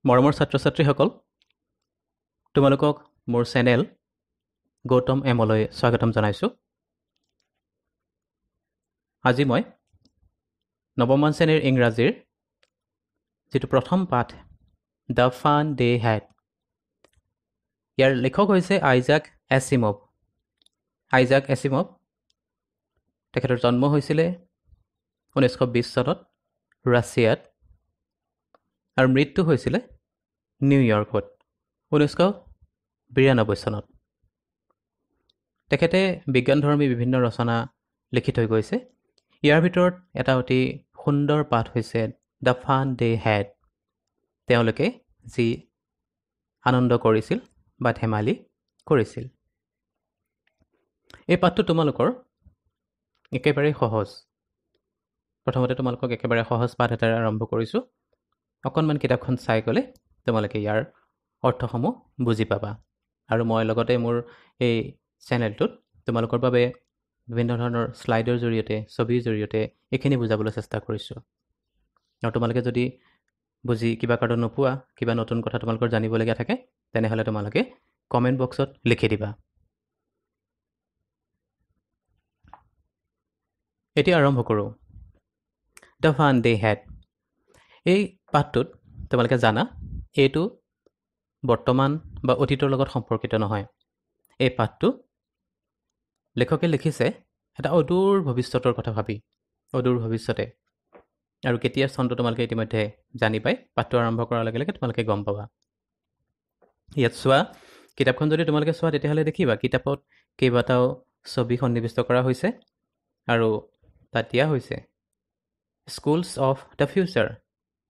মৰমৰ ছাত্ৰ ছাত্ৰীসকল, তোমালোকক মোৰ চেনেল গৌতম এমলৈ স্বাগতম জনাইছোঁ। আজি মই নৱমমান শ্ৰেণীৰ ইংৰাজীৰ যিটো প্ৰথম পাঠ the fun De head, ইয়াৰ লেখক হৈছে আইজাক এছিমভ। আইজাক এছিমভ, তেখেতৰ জন্ম হৈছিলে 1920 চনত ৰাছিয়াত আৰু মৃত্যু হৈছিলে নিউয়ৰ্কত 1992 চনত। তেখেতে বিজ্ঞানধৰ্মী বিভিন্ন ৰচনা লিখি থৈ গৈছে। ইয়াৰ ভিতৰত এটা অতি সুন্দৰ পাঠ হৈছে the fun De head, তেওঁলোকে যি আনন্দ কৰিছিল বা ধেমালি কৰিছিল। এই পাঠটো তোমালোকৰ একেবাৰে সহজ। প্ৰথমতে তোমালোকক একেবাৰে সহজ পাঠ এটাৰে আৰম্ভ কৰিছোঁ। অকণমান কিতাপখন চাই গ'লে তোমালোকে ইয়াৰ অৰ্থসমূহ বুজি পাবা। আৰু মই লগতে মোৰ এই চেনেলটোত তোমালোকৰ বাবে বিভিন্ন ধৰণৰ শ্লাইডৰ জৰিয়তে, ছবিৰ জৰিয়তে এইখিনি বুজাবলৈ চেষ্টা কৰিছোঁ। আৰু তোমালোকে যদি বুজি কিবা কাৰণ নোপোৱা, কিবা নতুন কথা তোমালোকৰ জানিবলগীয়া থাকে, তেনেহ'লে তোমালোকে কমেণ্ট বক্সত লিখি দিবা। এতিয়া আৰম্ভ কৰোঁ the fun De head. এই পাঠটোত তোমালোকে জানা এইটো বৰ্তমান বা অতীতৰ লগত সম্পৰ্কিত নহয়। এই পাঠটো লেখকে লিখিছে এটা অদূৰ ভৱিষ্যতৰ কথা ভাবি, অদূৰ ভৱিষ্যতে। আৰু কেতিয়া চনটো তোমালোকে ইতিমধ্যে জানি পাই পাঠটো আৰম্ভ কৰাৰ লগে লগে তোমালোকে গম পাবা। ইয়াত চোৱা, কিতাপখন যদি তোমালোকে চোৱা তেতিয়াহ'লে দেখিবা কিতাপত কেইবাটাও ছবি সন্নিৱিষ্ট কৰা হৈছে আৰু তাত দিয়া হৈছে স্কুলছ অফ the future,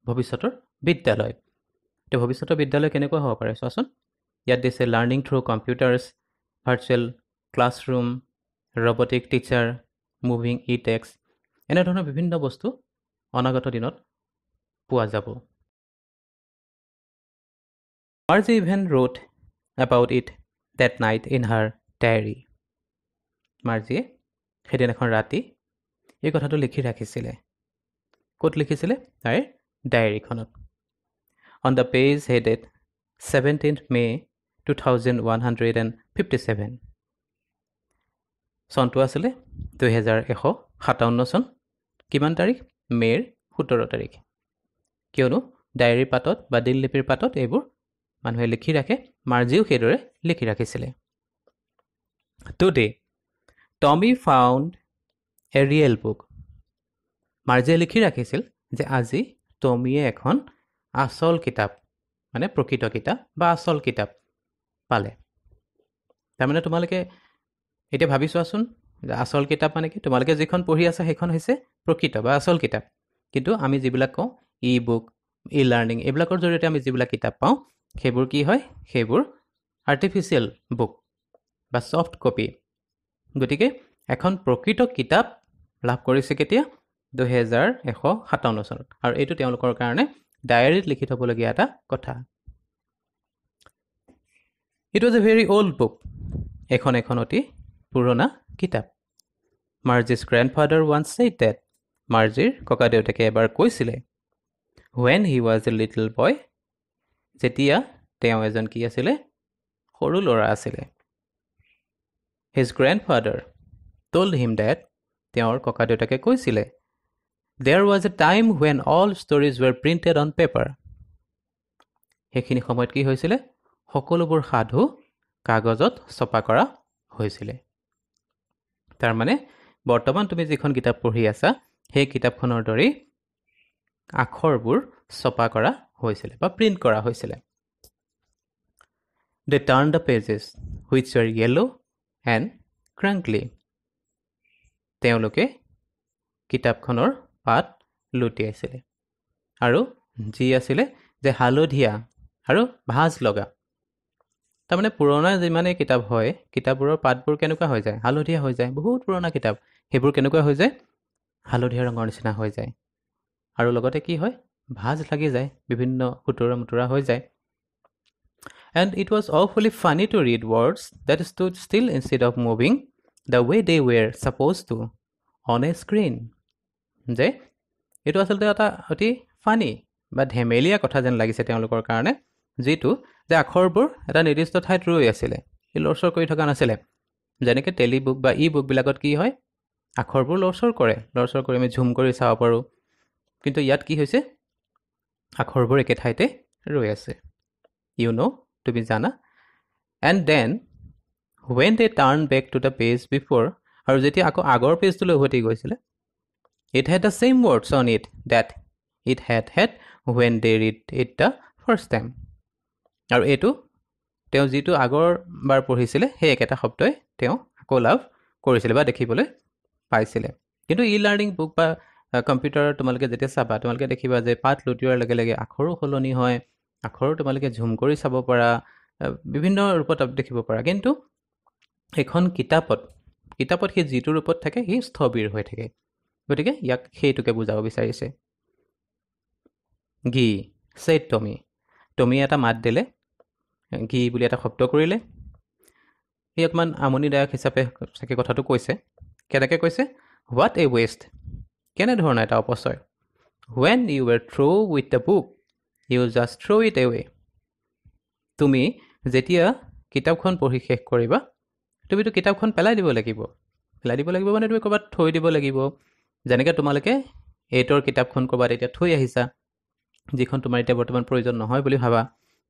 ভৱিষ্যতৰ বিদ্যালয়। এতিয়া ভৱিষ্যতৰ বিদ্যালয় কেনেকুৱা হ'ব পাৰে চোৱাচোন। ইয়াত দিছে learning through computers, virtual classroom, robotic teacher, moving e text, এনেধৰণৰ বিভিন্ন বস্তু অনাগত দিনত পোৱা যাব। Margie even wrote about it that night in her diary. মাৰ্জিয়ে সেইদিনাখন ৰাতি এই কথাটো লিখি ৰাখিছিলে। ক'ত লিখিছিলে? তাইৰ ডায়েৰীখনত। On the page headed 17 May 2157। চনটো আছিলে 2157 চন। কিমান তাৰিখ? মে'ৰ 17 তাৰিখ। কিয়নো ডায়েৰীৰ পাতত বা দিনলিপিৰ পাতত এইবোৰ মানুহে লিখি ৰাখে, মাৰ্জিও সেইদৰে লিখি ৰাখিছিলে। Today Tommy found a real book. মাৰ্জিয়ে লিখি ৰাখিছিল যে আজি টমীয়ে এখন আচল কিতাপ, মানে প্ৰকৃত কিতাপ বা আচল কিতাপ পালে। তাৰমানে তোমালোকে এতিয়া ভাবি চোৱাচোন যে আচল কিতাপ মানে কি? তোমালোকে যিখন পঢ়ি আছা সেইখন হৈছে প্ৰকৃত বা আচল কিতাপ। কিন্তু আমি যিবিলাক কওঁ ই বুক, ই লাৰ্ণিং, এইবিলাকৰ জৰিয়তে আমি যিবিলাক কিতাপ পাওঁ সেইবোৰ কি হয়? সেইবোৰ আৰ্টিফিচিয়েল বুক বা ছফ্ট কপি। গতিকে এখন প্ৰকৃত কিতাপ লাভ কৰিছে কেতিয়া? 2157 চনত। আৰু এইটো তেওঁলোকৰ কাৰণে ডায়েৰীত লিখি থ'বলগীয়া এটা কথা। It was a very old book. এখন এখন অতি পুৰণা কিতাপ। Margie's grandfather once said that, মাৰ্জিৰ ককাদেউতাকে এবাৰ কৈছিলে, when he was a little boy, যেতিয়া তেওঁ এজন কি আছিলে? সৰু ল'ৰা আছিলে। His grandfather told him that, তেওঁৰ ককাদেউতাকে কৈছিলে, there was a time when all stories were printed on paper. সেইখিনি সময়ত কি হৈছিলে? সকলোবোৰ সাধু কাগজত ছপা কৰা হৈছিলে। তাৰমানে বৰ্তমান তুমি যিখন কিতাপ পঢ়ি আছা সেই কিতাপখনৰ দৰেই আখৰবোৰ ছপা কৰা হৈছিলে বা প্ৰিণ্ট কৰা হৈছিলে। They turned the pages which were yellow and crunkly. তেওঁলোকে কিতাপখনৰ পাত লুটিয়াইছিলে আৰু যি আছিলে যে হালধীয়া আৰু ভাঁজ লগা। তাৰমানে পুৰণা যিমানেই কিতাপ হয়, কিতাপবোৰৰ পাতবোৰ কেনেকুৱা হৈ যায়? হালধীয়া হৈ যায়। বহুত পুৰণা কিতাপ সেইবোৰ কেনেকুৱা হৈ যায়? হালধীয়া ৰঙৰ নিচিনা হৈ যায়। আৰু লগতে কি হয়? ভাঁজ লাগি যায়, বিভিন্ন খুতুৰা মুতুৰা হৈ যায়। And it was awfully funny to read words that stood still instead of moving the way they were supposed to on a screen. যে এইটো আচলতে এটা অতি ফানি বা ধেমেলীয়া কথা যেন লাগিছে তেওঁলোকৰ কাৰণে, যিটো যে আখৰবোৰ এটা নিৰ্দিষ্ট ঠাইত ৰৈ আছিলে, সি লৰচৰ কৰি থকা নাছিলে। যেনেকৈ টেলিবুক বা ই বুকবিলাকত কি হয়, আখৰবোৰ লৰচৰ কৰে, লৰচৰ কৰি আমি ঝুম কৰি চাব পাৰোঁ। কিন্তু ইয়াত কি হৈছে, আখৰবোৰ একে ঠাইতে ৰৈ আছে। You know, তুমি জানা। And then when they turn back to the page before, আৰু যেতিয়া আকৌ আগৰ পেজটোলৈ উভতি গৈছিলে, it had the same words on it that it had had when they read it the first time. আৰু এইটো তেওঁ যিটো আগৰবাৰ পঢ়িছিলে সেই একেটা শব্দই তেওঁ আকৌ লাভ কৰিছিলে বা দেখিবলৈ পাইছিলে। কিন্তু ই লাৰ্ণিং বুক বা কম্পিউটাৰত তোমালোকে যেতিয়া চাবা, তোমালোকে দেখিবা যে পাত লুটিওৱাৰ লগে লগে আখৰো সলনি হয়, আখৰো তোমালোকে ঝুম কৰি চাব পাৰা, বিভিন্ন ৰূপত দেখিব পাৰা। কিন্তু এখন কিতাপত সি যিটো ৰূপত থাকে সি স্থবিৰ হৈ থাকে। গতিকে ইয়াক সেইটোকে বুজাব বিচাৰিছে। গি ছেইড টমি, টমি এটা মাত দিলে, গি বুলি এটা শব্দ কৰিলে। সি অকণমান আমনিদায়ক হিচাপে চাগে কথাটো কৈছে। কেনেকৈ কৈছে, what a west, কেনেধৰণৰ এটা অপচয়। When you were through with the book you just throw it away. তুমি যেতিয়া কিতাপখন পঢ়ি শেষ কৰিবা, তুমিতো কিতাপখন পেলাই দিব লাগিব। পেলাই দিব লাগিব মানে তুমি ক'ৰবাত থৈ দিব লাগিব। যেনেকৈ তোমালোকে এইটৰ কিতাপখন ক'ৰবাত এতিয়া থৈ আহিছা, যিখন তোমাৰ এতিয়া বৰ্তমান প্ৰয়োজন নহয় বুলি ভাবা,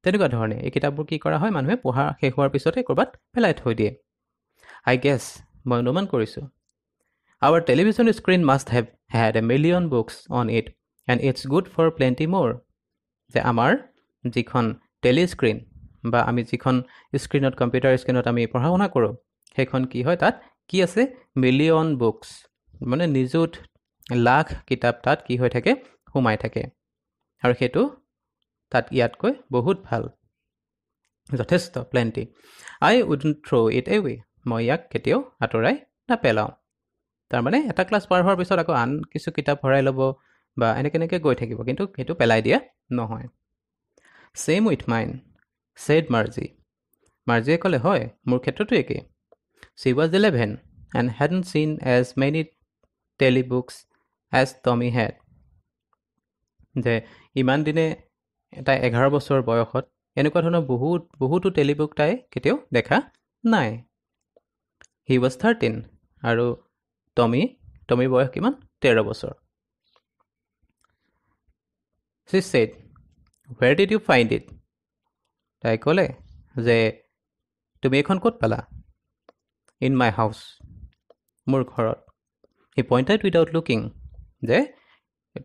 তেনেকুৱা ধৰণে এই কিতাপবোৰ কি কৰা হয়, মানুহে পঢ়া শেষ হোৱাৰ পিছতে ক'ৰবাত পেলাই থৈ দিয়ে। I guess, মই অনুমান কৰিছোঁ, our television screen must have had a million books on it and it's good for plenty more. যে আমাৰ যিখন টেলিস্ক্ৰীণ বা আমি যিখন স্ক্ৰীণত, কম্পিউটাৰ স্ক্ৰীণত আমি পঢ়া শুনা কৰোঁ, সেইখন কি হয়, তাত কি আছে, মিলিয়ন বুকছ, মানে নিযুত লাখ কিতাপ তাত কি হৈ থাকে, সোমাই থাকে। আৰু সেইটো তাত ইয়াতকৈ বহুত ভাল, যথেষ্ট, plenty. I wouldn't throw it away, মই ইয়াক কেতিয়াও আঁতৰাই নেপেলাওঁ। তাৰমানে এটা ক্লাছ পাৰ হোৱাৰ পিছত আকৌ আন কিছু কিতাপ ভৰাই ল'ব বা এনেকৈ এনেকৈ গৈ থাকিব, কিন্তু সেইটো পেলাই দিয়া নহয়। Same with mine, said Margie. মাৰ্জিয়ে ক'লে, হয়, মোৰ ক্ষেত্ৰতো একেই। She was 11 and hadn't seen as many telebooks as Tommy had. যে ইমান দিনে তাই 11 বছৰ বয়সত এনেকুৱা ধৰণৰ বহুতো টেলিবুক তাই কেতিয়াও দেখা নাই। He was 13 আৰু টমিৰ বয়স কিমান, 13 বছৰ। She said, where did you find it? তাই ক'লে যে তুমি এইখন ক'ত পালা? In my house, মোৰ ঘৰত। He pointed without looking, যে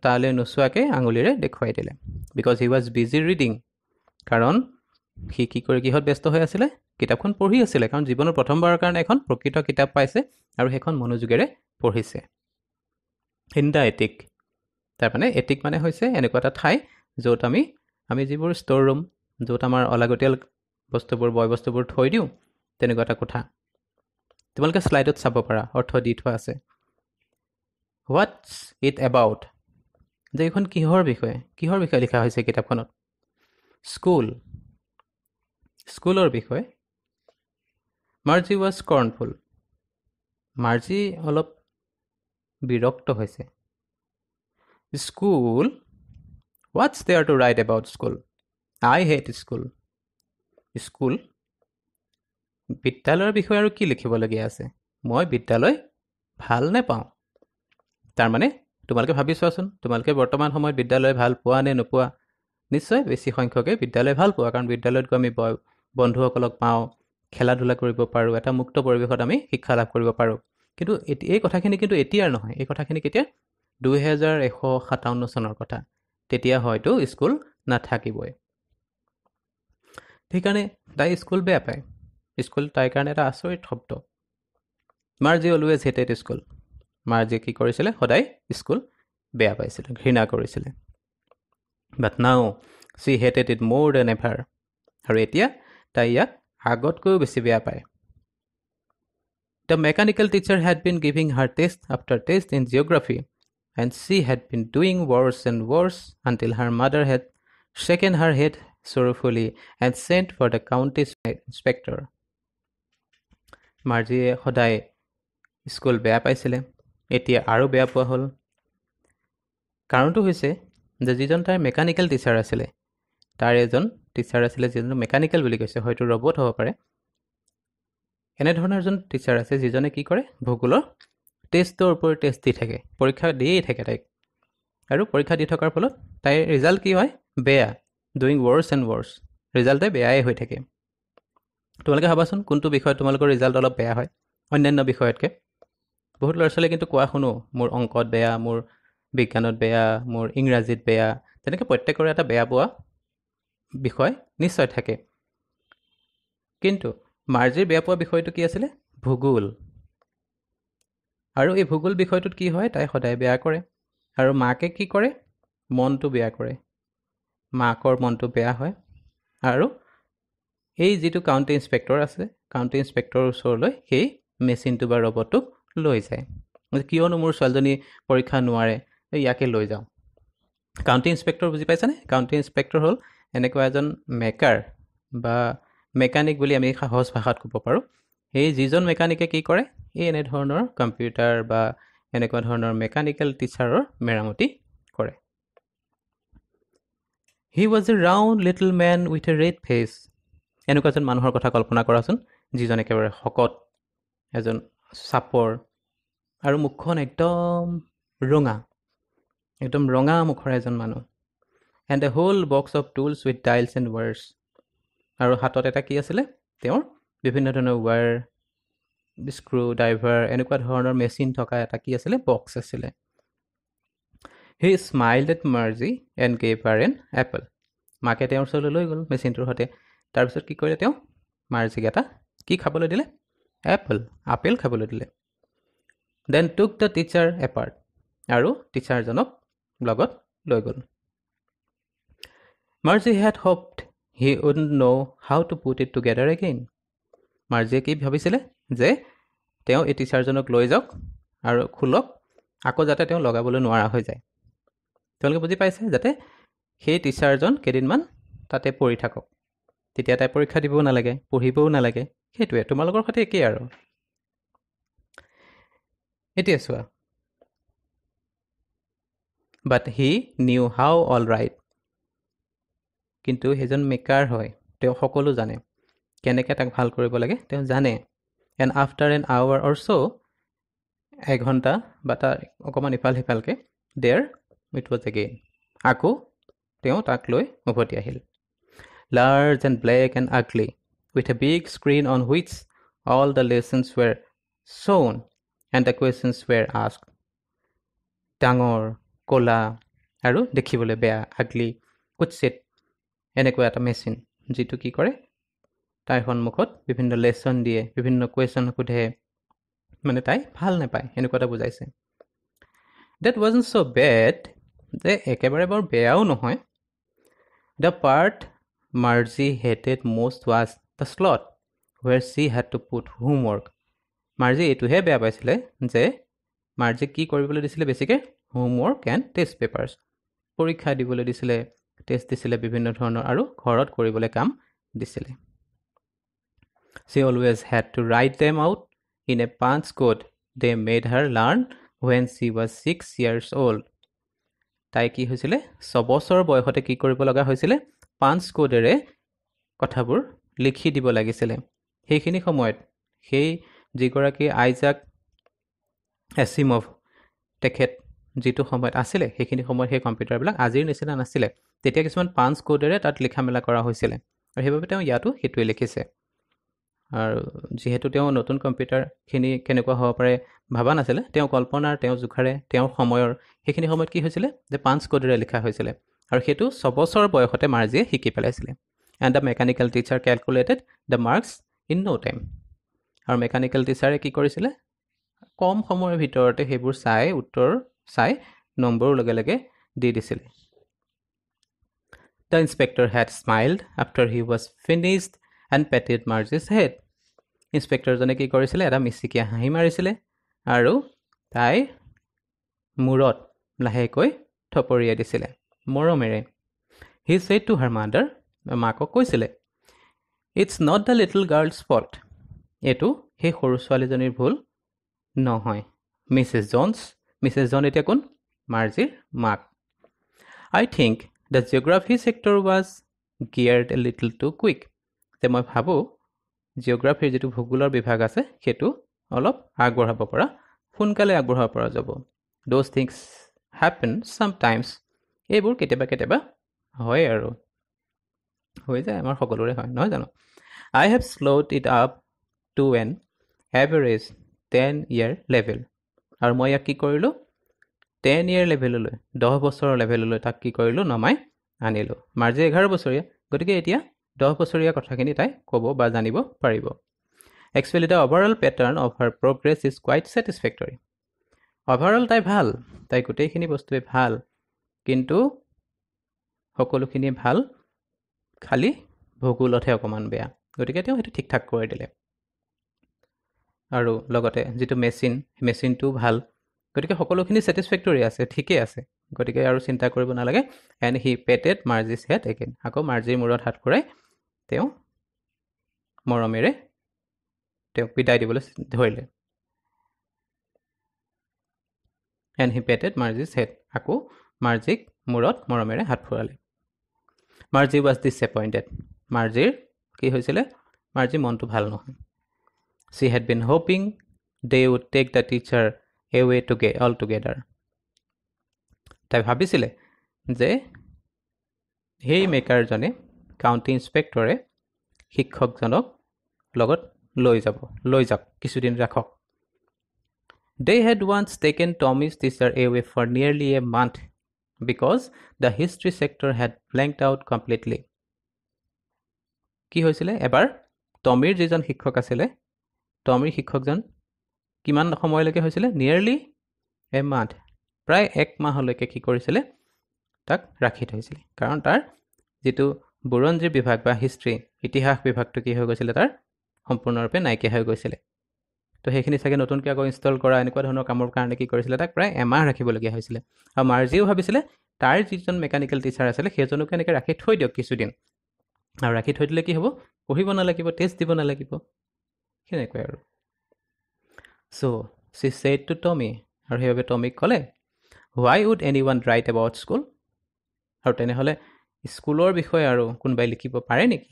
তালৈ নোচোৱাকৈ আঙুলিৰে দেখুৱাই দিলে। Because he was busy reading, কাৰণ সি কি কৰি কিহত ব্যস্ত হৈ আছিলে, কিতাপখন পঢ়ি আছিলে। কাৰণ জীৱনৰ প্ৰথমবাৰৰ কাৰণে এখন প্ৰকৃত কিতাপ পাইছে আৰু সেইখন মনোযোগেৰে পঢ়িছে। ইন the এটিক, তাৰমানে এটিক মানে হৈছে এনেকুৱা এটা ঠাই য'ত আমি যিবোৰ ষ্ট'ৰ ৰুম, য'ত আমাৰ অলাগতিয়াল বস্তুবোৰ, বয় বস্তুবোৰ থৈ দিওঁ, তেনেকুৱা এটা কোঠা। তোমালোকে শ্লাইডত চাব পাৰা, অৰ্থ দি থোৱা আছে। হোৱাটছ it about, যে এইখন কিহৰ বিষয়ে, কিহৰ বিষয়ে লিখা হৈছে কিতাপখনত? স্কুল, স্কুলৰ বিষয়ে। মাৰ্জি ৱাজ স্কৰ্ণফুল, মাৰ্জি অলপ বিৰক্ত হৈছে। School, what's there to write about school? I hate school. School, বিদ্যালয়ৰ বিষয়ে আৰু কি লিখিবলগীয়া আছে? মই বিদ্যালয় ভাল নেপাওঁ। তাৰমানে তোমালোকে ভাবি চোৱাচোন, তোমালোকে বৰ্তমান সময়ত বিদ্যালয় ভাল পোৱা নে নোপোৱা? নিশ্চয় বেছি সংখ্যকে বিদ্যালয় ভাল পোৱা, কাৰণ বিদ্যালয়ত গৈ আমি বন্ধুসকলক পাওঁ, খেলা ধূলা কৰিব পাৰোঁ, এটা মুক্ত পৰিৱেশত আমি শিক্ষা লাভ কৰিব পাৰোঁ। কিন্তু এই কথাখিনি কিন্তু এতিয়াৰ নহয়, এই কথাখিনি কেতিয়া, 2157 চনৰ কথা। তেতিয়া হয়তো স্কুল নাথাকিবই। সেইকাৰণে তাই স্কুল বেয়া পায়। স্কুল তাইৰ কাৰণে এটা আচৰিত শব্দ। Margie always hated school. মাৰ্জিয়ে কি কৰিছিলে, সদায় স্কুল বেয়া পাইছিলে, ঘৃণা কৰিছিলে। But now she hated it more than ever. আৰু এতিয়া তাই ইয়াক আগতকৈও বেছি বেয়া পায়। The mechanical teacher had been giving her test after test in geography and she had been doing worse and worse until her mother had shaken her head sorrowfully and sent for the county inspector. মাৰ্জিয়ে সদায় school বেয়া পাইছিলে, এতিয়া আৰু বেয়া পোৱা হ'ল। কাৰণটো হৈছে যে যিজন তাইৰ মেকানিকেল টিচাৰ আছিলে, তাৰ এজন টিচাৰ আছিলে যিজন মেকানিকেল বুলি কৈছে, হয়তো ৰবট হ'ব পাৰে, এনেধৰণৰ এজন টিচাৰ আছে যিজনে কি কৰে, ভূগোলৰ টেষ্টৰ ওপৰত টেষ্ট দি থাকে, পৰীক্ষা দিয়েই থাকে তাইক। আৰু পৰীক্ষা দি থকাৰ ফলত তাইৰ ৰিজাল্ট কি হয়, বেয়া, ডুইং ৱৰ্ছ এণ্ড ৱৰ্ছ, ৰিজাল্টে বেয়াই হৈ থাকে। তোমালোকে ভাবাচোন কোনটো বিষয়ত তোমালোকৰ ৰিজাল্ট অলপ বেয়া হয় অন্যান্য বিষয়তকৈ। বহুত ল'ৰা ছোৱালীয়ে কিন্তু কোৱা শুনো, মোৰ অংকত বেয়া, মোৰ বিজ্ঞানত বেয়া, মোৰ ইংৰাজীত বেয়া, তেনেকৈ প্ৰত্যেকৰে এটা বেয়া পোৱা বিষয় নিশ্চয় থাকে। কিন্তু মাৰ্জিৰ বেয়া পোৱা বিষয়টো কি আছিলে, ভূগোল। আৰু এই ভূগোল বিষয়টোত কি হয়, তাই সদায় বেয়া কৰে। আৰু মাকে কি কৰে, মনটো বেয়া কৰে, মাকৰ মনটো বেয়া হয়। আৰু এই যিটো কাউণ্টি ইনস্পেক্টৰ আছে, কাউণ্টি ইনস্পেক্টৰৰ ওচৰলৈ সেই মেচিনটো বা ৰবটটোক লৈ যায়। কিয়নো মোৰ ছোৱালীজনী পৰীক্ষা নোৱাৰে, ইয়াকে লৈ যাওঁ। কাউণ্টি ইনস্পেক্টৰ বুজি পাইছানে? কাউণ্টি ইনস্পেক্টৰ হ'ল এনেকুৱা এজন মেকাৰ বা মেকানিক বুলি আমি সহজ ভাষাত ক'ব পাৰোঁ। সেই যিজন মেকানিকে কি কৰে, এই এনেধৰণৰ কম্পিউটাৰ বা এনেকুৱা ধৰণৰ মেকানিকেল টিচাৰৰ মেৰামতি কৰে। He was a round little man with a red face. এনেকুৱা এজন মানুহৰ কথা কল্পনা কৰাচোন, যিজন একেবাৰে শকত, এজন চাপৰ, আৰু মুখখন একদম ৰঙা, একদম ৰঙা মুখৰ এজন মানুহ। And a whole box of tools with dials and wires. আৰু হাতত এটা কি আছিলে তেওঁৰ, বিভিন্ন ধৰণৰ ৱায়াৰ, স্ক্ৰু ড্ৰাইভাৰ, এনেকুৱা ধৰণৰ মেচিন থকা এটা কি আছিলে, বক্স আছিলে। He smiled at Margie and gave her an apple. মাকে তেওঁৰ ওচৰলৈ লৈ গ'ল মেচিনটোৰ সৈতে। তাৰপিছত কি কৰিলে তেওঁ, মাৰ্জিক এটা কি খাবলৈ দিলে, এপল, আপেল খাবলৈ দিলে। Then took the teacher apart, আৰু টিচাৰজনক লগত লৈ গ'ল। Margie had hoped he wouldn't know how to put it together again. মাৰ্জিয়ে কি ভাবিছিলে যে তেওঁ এই টিচাৰজনক লৈ যাওক আৰু খোলক, আকৌ যাতে তেওঁ লগাবলৈ নোৱাৰা হৈ যায়। তেওঁলোকে বুজি পাইছে যাতে সেই টিচাৰজন কেইদিনমান তাতে পৰি থাকক, তেতিয়া তাই পৰীক্ষা দিবও নালাগে, পঢ়িবও নালাগে। সেইটোৱে তোমালোকৰ সৈতে একেই আৰু। এতিয়া চোৱা, but he knew how all right. কিন্তু সেইজন মেকাৰ হয়, তেওঁ সকলো জানে, কেনেকৈ তাক ভাল কৰিব লাগে তেওঁ জানে। And after an hour or so, এঘণ্টা বা তাৰ অকণমান ইফাল সিফালকৈ, there it was again, আকৌ তেওঁ তাক লৈ উভতি আহিল। Large and black and ugly, with a big screen on which all the lessons were shown and the questions were asked. ডাঙৰ, ক'লা আৰু দেখিবলৈ বেয়া, আগলি, কুৎসিত এনেকুৱা এটা মেচিন, যিটো কি কৰে, তাইৰ সন্মুখত বিভিন্ন লেচন দিয়ে, বিভিন্ন কুৱেশ্যন সোধে, মানে তাই ভাল নাপায়, এনেকুৱা এটা বুজাইছে। That wasn't so bad, যে একেবাৰে বৰ বেয়াও নহয়। The part Margie hated most was the slot where she had to put homework. Margie এইটোহে বেয়া পাইছিলে যে মাৰ্জিক কি কৰিবলৈ দিছিলে বেছিকৈ, হোমৱৰ্ক এণ্ড টেষ্ট পেপাৰ্ছ, পৰীক্ষা দিবলৈ দিছিলে, টেষ্ট দিছিলে বিভিন্ন ধৰণৰ, আৰু ঘৰত কৰিবলৈ কাম দিছিলে। She always had to write them out in a punch code they made her learn when she was 6 years old. তাই কি হৈছিলে, 6 বছৰ বয়সতে কি কৰিব লগা হৈছিলে, পাঞ্চ কোডেৰে কথাবোৰ লিখি দিব লাগিছিলে। সেইখিনি সময়ত সেই যিগৰাকী আইজাক এছিমভ, তেখেত যিটো সময়ত আছিলে, সেইখিনি সময়ত সেই কম্পিউটাৰবিলাক আজিৰ নিচিনা নাছিলে। তেতিয়া কিছুমান পাঞ্চ কোডেৰে তাত লিখা মেলা কৰা হৈছিলে, আৰু সেইবাবে তেওঁ ইয়াতো সেইটোৱে লিখিছে। আৰু যিহেতু তেওঁ নতুন কম্পিউটাৰখিনি কেনেকুৱা হ'ব পাৰে ভবা নাছিলে, তেওঁ কল্পনাৰ, তেওঁ জোখাৰে, তেওঁৰ সময়ৰ সেইখিনি সময়ত কি হৈছিলে যে পাঞ্চ কোডেৰে লিখা হৈছিলে, আৰু সেইটো 6 বছৰ বয়সতে মাৰ্জিয়ে শিকি পেলাইছিলে। And the mechanical teacher calculated the marks in no time. আৰু মেকানিকেল টিচাৰে কি কৰিছিলে, কম সময়ৰ ভিতৰতে সেইবোৰ চাই, উত্তৰ চাই নম্বৰো লগে লগে দি দিছিলে। The inspector had smiled after he was finished and patted Margie's head. ইনস্পেক্টৰজনে কি কৰিছিলে, এটা মিচিকীয়া হাঁহি মাৰিছিলে আৰু তাই মূৰত লাহেকৈ থপৰিয়াই দিছিলে মৰমেৰে। He said to her mother, মাকক কৈছিলে, it's not the little girl's fault, এইটো সেই সৰু ছোৱালীজনীৰ ভুল নহয়। মিছেছ জনছ, মিছেছ জন এতিয়া কোন, মাৰ্জিৰ মাক। I think the geography sector was geared a little too quick. যে মই ভাবোঁ জিঅ'গ্ৰাফীৰ যিটো ভূগোলৰ বিভাগ আছে সেইটো অলপ আগবঢ়াব পৰা, সোনকালে আগবঢ়াব পৰা যাব। Those things happen sometimes. এইবোৰ কেতিয়াবা কেতিয়াবা হয় আৰু হৈ যায়, আমাৰ সকলোৰে হয় নহয় জানো? I have slowed it up to an average 10 year level. আৰু মই ইয়াক কি কৰিলোঁ? 10 ইয়েৰ লেভেললৈ, 10 বছৰৰ লেভেললৈ তাক কি কৰিলোঁ? নমাই আনিলোঁ। মাৰ্জি 11 বছৰীয়া, গতিকে এতিয়া 10 বছৰীয়া কথাখিনি তাই ক'ব বা জানিব পাৰিব। Actually, the overall pattern of her progress is quite satisfactory. Overall তাই ভাল, তাই গোটেইখিনি বস্তুৱে ভাল, কিন্তু সকলোখিনি ভাল, খালি ভূগোলতহে অকণমান বেয়া। গতিকে তেওঁ সেইটো ঠিক ঠাক কৰি দিলে। আৰু লগতে যিটো মেচিন, মেচিনটোও ভাল। গতিকে সকলোখিনি ছেটিছফেক্টৰী আছে, ঠিকেই আছে, গতিকে আৰু চিন্তা কৰিব নালাগে। And he patted Margie's head again. আকৌ মাৰ্জিৰ মূৰত হাত ফুৰাই তেওঁ মৰমেৰে তেওঁক বিদায় দিবলৈ ধৰিলে। And he patted Margie's head. আকৌ মাৰ্জিক মূৰত মৰমেৰে হাত ফুৰালে। Margie was disappointed. মাৰ্জিৰ কি হৈছিলে? মাৰ্জিৰ মনটো ভাল নহয়। She had been hoping they would take the teacher away altogether. তাই ভাবিছিলে যে সেই মেকাৰজনে, কাউণ্টি ইনস্পেক্টৰে শিক্ষকজনক লগত লৈ যাব, লৈ যাওক, কিছুদিন ৰাখক। They had once taken Tommy's teacher away for nearly a month because the history sector had blanked out completely. কি হৈছিলে? এবাৰ টমিৰ যিজন শিক্ষক আছিলে, টমিৰ শিক্ষকজন কিমান সময়লৈকে হৈছিলে? নিয়েৰলি এ মান্থ, প্ৰায় এক মাহলৈকে কি কৰিছিলে? তাক ৰাখি থৈছিলে। কাৰণ তাৰ যিটো বুৰঞ্জী বিভাগ বা হিষ্ট্ৰী, ইতিহাস বিভাগটো কি হৈ গৈছিলে? তাৰ সম্পূৰ্ণৰূপে নাইকিয়া হৈ গৈছিলে। তো সেইখিনি চাগে নতুনকৈ আকৌ ইনষ্টল কৰা, এনেকুৱা ধৰণৰ কামৰ কাৰণে কি কৰিছিলে? তাক প্ৰায় এমাহ ৰাখিবলগীয়া হৈছিলে। আৰু মাৰ্জিও ভাবিছিলে তাৰ যিজন মেকানিকেল টিচাৰ আছিলে সেইজনকো এনেকৈ ৰাখি থৈ দিয়ক কিছুদিন। আৰু ৰাখি থৈ দিলে কি হ'ব? পঢ়িব নালাগিব, টেষ্ট দিব নালাগিব, সেনেকুৱাই আৰু। So she said to Tommy, আৰু সেইবাবে টমিক ক'লে, why would anyone write about school? আৰু তেনেহ'লে স্কুলৰ বিষয়ে আৰু কোনোবাই লিখিব পাৰে নেকি?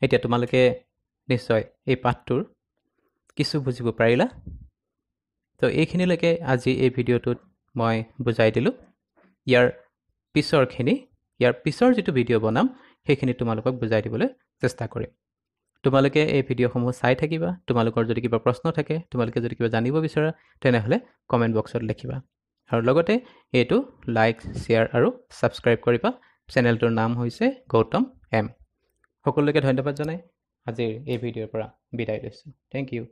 এতিয়া তোমালোকে নিশ্চয় এই পাঠটোৰ কিছু বুজিব পাৰিলা। তো এইখিনিলৈকে আজি এই ভিডিঅ'টোত মই বুজাই দিলোঁ। ইয়াৰ পিছৰখিনি, ইয়াৰ পিছৰ যিটো ভিডিঅ' বনাম, সেইখিনি তোমালোকক বুজাই দিবলৈ চেষ্টা কৰিম। তোমালোকে এই ভিডিঅ'সমূহ চাই থাকিবা। তোমালোকৰ যদি কিবা প্ৰশ্ন থাকে, তোমালোকে যদি কিবা জানিব বিচৰা, তেনেহ'লে কমেণ্ট বক্সত লিখিবা। আৰু লগতে এইটো লাইক, শ্বেয়াৰ আৰু ছাবস্ক্ৰাইব কৰিবা। চেনেলটোৰ নাম হৈছে গৌতম এম। সকলোকে ধন্যবাদ জনাই আজিৰ এই ভিডিঅ'ৰ পৰা বিদায় লৈছোঁ। Thank you.